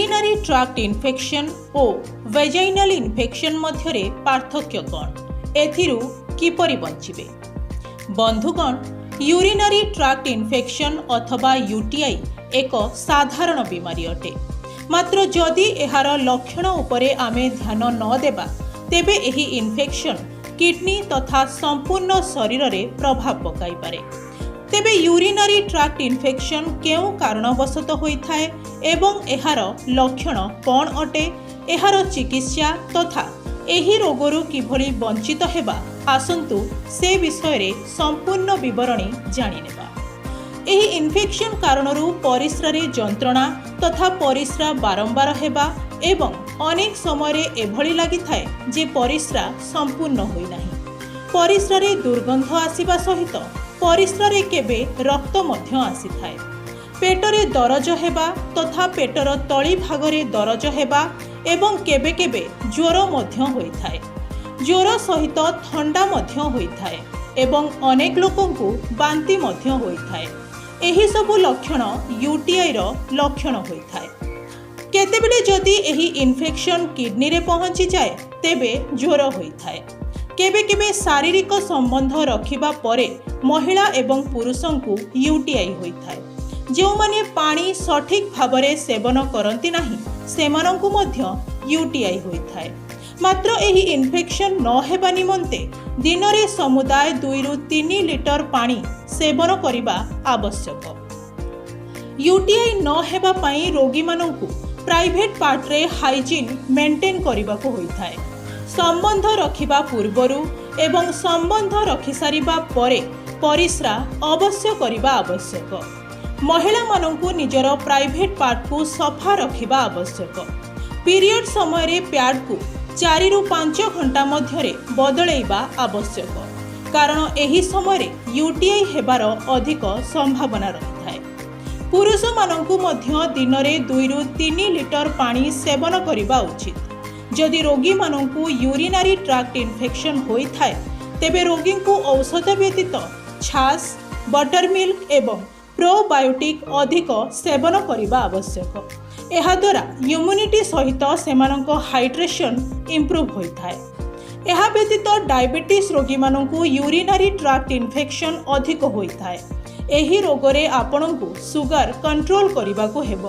Urinary tract infection ଓ ଭେଜାଇନାଲ infection ମଧ୍ୟରେ ପାର୍ଥକ୍ୟ କ'ଣ? ଏଥିରୁ କିପରି ବଞ୍ଚିବେ? ବନ୍ଧୁଗଣ, ୟୁରିନାରୀ ଟ୍ରାକ୍ଟ ଇନଫେକ୍ସନ୍ ଅଥବା ୟୁଟିଆଇ ଏକ ସାଧାରଣ ବିମାରୀ ଅଟେ। ମାତ୍ର ଯଦି ଏହାର ଲକ୍ଷଣ ଉପରେ ଆମେ ଧ୍ୟାନ ନ ଦେବା, ତେବେ ଏହି ଇନଫେକ୍ସନ୍ କିଡନୀ ତଥା ସମ୍ପୂର୍ଣ୍ଣ ଶରୀରରେ ପ୍ରଭାବ ପକାଇପାରେ। ତେବେ ୟୁରିନାରୀ ଟ୍ରାକ୍ଟ ଇନଫେକ୍ସନ୍ କେଉଁ କାରଣବଶତଃ ହୋଇଥାଏ ଏବଂ ଏହାର ଲକ୍ଷଣ କ'ଣ ଅଟେ, ଏହାର ଚିକିତ୍ସା ତଥା ଏହି ରୋଗରୁ କିଭଳି ବଞ୍ଚିତ ହେବା, ଆସନ୍ତୁ ସେ ବିଷୟରେ ସମ୍ପୂର୍ଣ୍ଣ ବିବରଣୀ ଜାଣିନେବା। ଏହି ଇନଫେକ୍ସନ୍ କାରଣରୁ ପରିସ୍ରାରେ ଯନ୍ତ୍ରଣା ତଥା ପରିସ୍ରା ବାରମ୍ବାର ହେବା ଏବଂ ଅନେକ ସମୟରେ ଏଭଳି ଲାଗିଥାଏ ଯେ ପରିସ୍ରା ସମ୍ପୂର୍ଣ୍ଣ ହୋଇନାହିଁ। ପରିସ୍ରାରେ ଦୁର୍ଗନ୍ଧ ଆସିବା ସହିତ ପରିସ୍ରାରେ କେବେ ରକ୍ତ ମଧ୍ୟ ଆସିଥାଏ। ପେଟରେ ଦରଜ ହେବା ତଥା ପେଟର ତଳି ଭାଗରେ ଦରଜ ହେବା ଏବଂ କେବେ କେବେ ଜ୍ୱର ମଧ୍ୟ ହୋଇଥାଏ। ଜ୍ୱର ସହିତ ଥଣ୍ଡା ମଧ୍ୟ ହୋଇଥାଏ ଏବଂ ଅନେକ ଲୋକଙ୍କୁ ବାନ୍ତି ମଧ୍ୟ ହୋଇଥାଏ। ଏହିସବୁ ଲକ୍ଷଣ ୟୁଟିଆଇର ଲକ୍ଷଣ ହୋଇଥାଏ। କେତେବେଳେ ଯଦି ଏହି ଇନଫେକ୍ସନ୍ କିଡନୀରେ ପହଞ୍ଚିଯାଏ, ତେବେ ଜ୍ୱର ହୋଇଥାଏ। କେବେ କେବେ ଶାରୀରିକ ସମ୍ବନ୍ଧ ରଖିବା ପରେ ମହିଳା ଏବଂ ପୁରୁଷଙ୍କୁ ୟୁଟିଆଇ ହୋଇଥାଏ। ଯେଉଁମାନେ ପାଣି ସଠିକ୍ ଭାବରେ ସେବନ କରନ୍ତି ନାହିଁ, ସେମାନଙ୍କୁ ମଧ୍ୟ ୟୁଟିଆଇ ହୋଇଥାଏ। ମାତ୍ର ଏହି ଇନଫେକ୍ସନ୍ ନ ହେବା ନିମନ୍ତେ ଦିନରେ ସମୁଦାୟ 2ରୁ 3 ଲିଟର ପାଣି ସେବନ କରିବା ଆବଶ୍ୟକ। ୟୁଟିଆଇ ନ ହେବା ପାଇଁ ରୋଗୀମାନଙ୍କୁ ପ୍ରାଇଭେଟ୍ ପାର୍ଟରେ ହାଇଜିନ୍ ମେଣ୍ଟେନ୍ କରିବାକୁ ହୋଇଥାଏ। ସମ୍ବନ୍ଧ ରଖିବା ପୂର୍ବରୁ ଏବଂ ସମ୍ବନ୍ଧ ରଖିସାରିବା ପରେ ପରିସ୍ରା ଅବଶ୍ୟ କରିବା ଆବଶ୍ୟକ। ମହିଳାମାନଙ୍କୁ ନିଜର ପ୍ରାଇଭେଟ୍ ପାର୍ଟକୁ ସଫା ରଖିବା ଆବଶ୍ୟକ। ପିରିୟଡ଼ ସମୟରେ ପ୍ୟାଡ୍କୁ 4ରୁ 5 ଘଣ୍ଟା ମଧ୍ୟରେ ବଦଳେଇବା ଆବଶ୍ୟକ, କାରଣ ଏହି ସମୟରେ ୟୁଟିଆଇ ହେବାର ଅଧିକ ସମ୍ଭାବନା ରହିଥାଏ। ପୁରୁଷମାନଙ୍କୁ ମଧ୍ୟ ଦିନରେ 2ରୁ 3 ଲିଟର ପାଣି ସେବନ କରିବା ଉଚିତ। ଯଦି ରୋଗୀମାନଙ୍କୁ ୟୁରିନାରୀ ଟ୍ରାକ୍ଟ ଇନଫେକ୍ସନ୍ ହୋଇଥାଏ, ତେବେ ରୋଗୀଙ୍କୁ ଔଷଧ ବ୍ୟତୀତ ଛାସ୍, ବଟର ମିଲ୍କ ଏବଂ ପ୍ରୋବାୟୋଟିକ୍ ଅଧିକ ସେବନ କରିବା ଆବଶ୍ୟକ। ଏହାଦ୍ୱାରା ଇମ୍ୟୁନିଟି ସହିତ ସେମାନଙ୍କ ହାଇଡ୍ରେସନ୍ ଇମ୍ପ୍ରୁଭ୍ ହୋଇଥାଏ। ଏହା ବ୍ୟତୀତ ଡାଇବେଟିସ୍ ରୋଗୀମାନଙ୍କୁ ୟୁରିନାରୀ ଟ୍ରାକ୍ଟ ଇନଫେକ୍ସନ୍ ଅଧିକ ହୋଇଥାଏ। ଏହି ରୋଗରେ ଆପଣଙ୍କୁ ସୁଗାର କଣ୍ଟ୍ରୋଲ କରିବାକୁ ହେବ।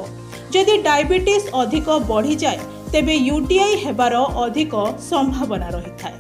ଯଦି ଡାଇବେଟିସ୍ ଅଧିକ ବଢ଼ିଯାଏ, ତେବେ ୟୁଟିଆଇ ହେବାର ଅଧିକ ସମ୍ଭାବନା ରହିଥାଏ।